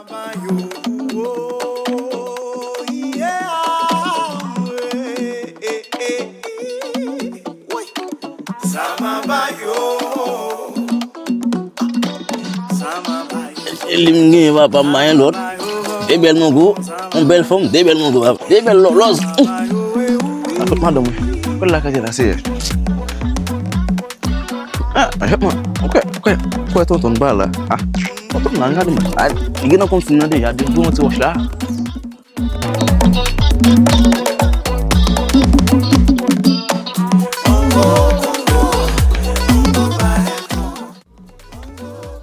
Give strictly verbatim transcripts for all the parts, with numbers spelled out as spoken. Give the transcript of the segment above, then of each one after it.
Li m genyen papa, m pa gen lòt. De bèl mango, yon bèl fanm, de bèl mango, papa. De bèl lòlòz. A tout madanm mwen. Kòl la kaze la, seyè. Ah, jèt mwen. Ou kwè, ou kwè, ou kwè tonton pa la. Ah, tonton nan gade mwen. Ah, li gen nan konsin nan deja, depi yon ti wòch la.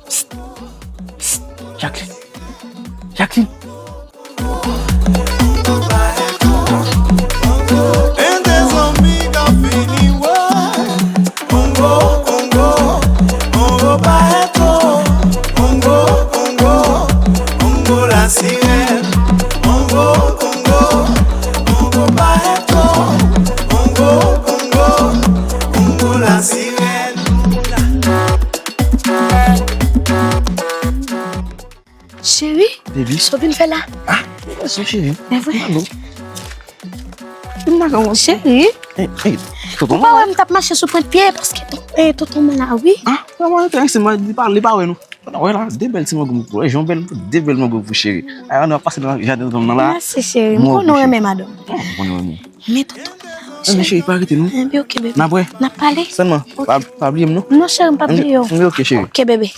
Psst, psst, Jacqueline. Jacqueline. Cheri, baby, sa w vin fè la? Ah, sa cheri. Men vre. Alo. Vin la, kòman? Cheri. Hey, hey, tonton. Ou pa wè m t ap mache sou pwent pye paske ton, eh, tonton mwen la, wi. Ah, tonton mwen enterese, mwen, li pa, li pa wè nou. Wè la, de bèl ti mango, wè, jan bèl, de bèl mango pou cheri. Ay, ann pase nan jaden tonton nan la. Mèsi, cheri. M konnen w renmen madanm. Bon, m konnen w renmen. Men tonton. Eh, men cheri, pa rete non. Enben, ok, bebe. N ap wè. N ap pale. Sèlman, pa, pa bliye m non. Non, cheri, m p ap bliye w. Enben, ok, cheri. Ok, bebe.